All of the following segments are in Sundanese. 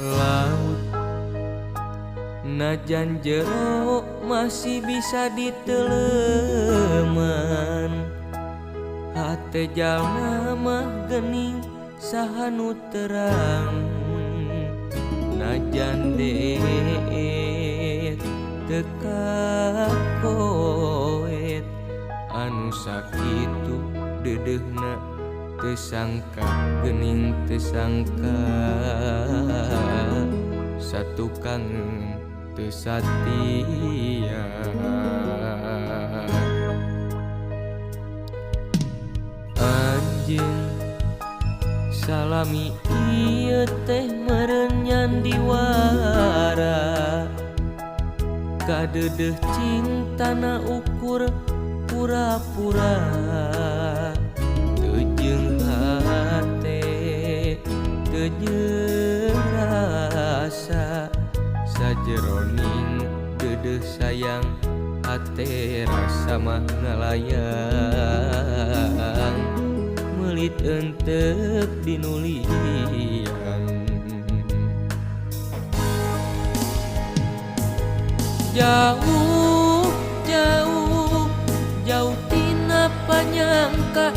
Laut najan jero masih bisa diteleman, hate jalma mah gening saha nu terang. Najan deet teu kakoet, anu sakitu deudeuhna teu sangka gening teu sangka, satu kangen teu satia. Anjeun salami ieu teh meureun nyandiwara, kadeudeuh cintana ukur pura-pura. Teu jeung hate teu jeung rasa, sajeroning deudeuh sayang hate rasa mah ngalayang, meulit entep dinulian. Jauh jauh jauh tina panyangka,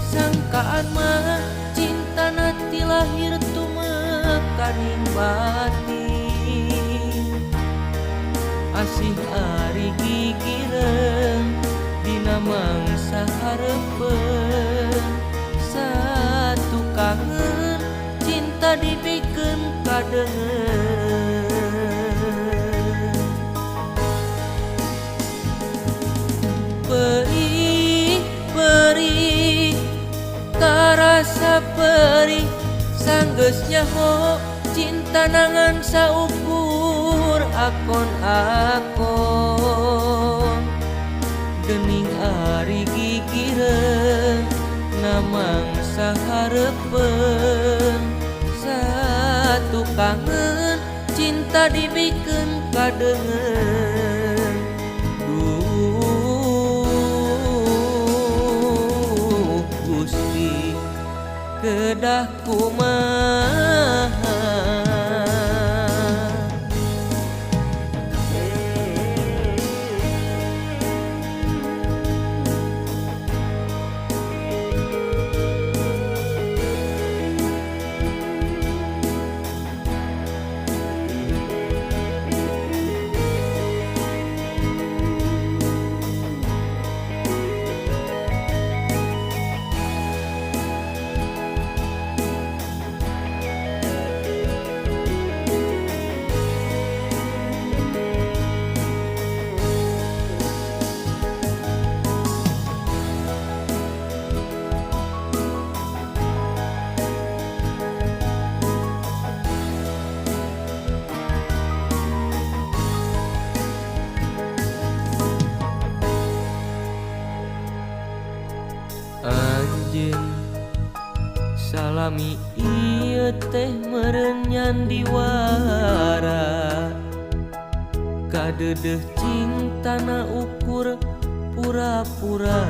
sangkaan mah cintana ti lahir tumekaning batin. Asih ari gigireun dina mangsa hareupeun, satu kangen cinta dibikeun kadeungeun. Perih perih karasa perih, sanggeus nyaho cinta nangan saukur akon-akon. Gening ari gigireun na mangsa hareupeun, satu kangen cinta dibikeun kadeungeun. Duh Gusti kedah kumaha. Anjeun salami ieu teh meureun nyandiwara, kadeudeuh cintana ukur pura-pura.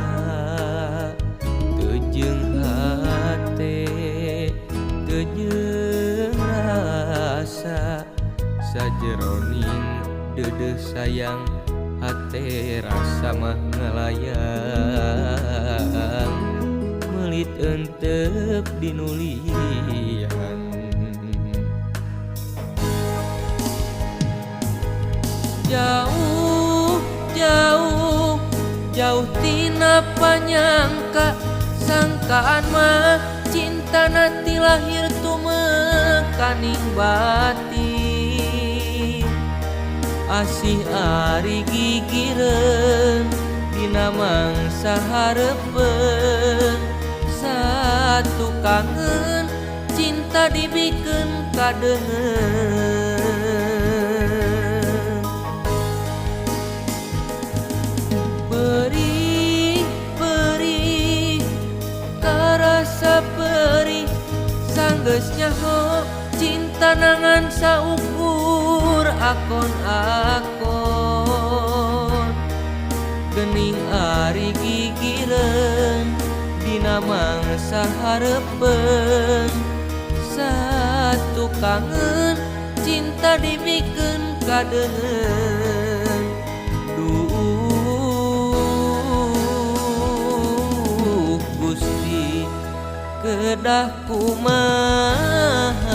Teu jeung hate teu jeung rasa, sajeroning deudeuh sayang hate rasa mah ngalayang, meulit entep dinulian. Jauh jauh jauh tina panyangka, sangkaan mah cintana ti lahir tumekaning batin. Asih ari gigireun dina mangsa hareupeun, satu kangen cinta Cinta dibikeun kadeungeun. Perih perih karasa perih sanggeus nyaho cinta nangan saukur akon-akon. Gening ari gigireun dina mangsa hareupeun satu kangen cinta dibikeun kadeungeun. Duh Gusti kedah kumaha.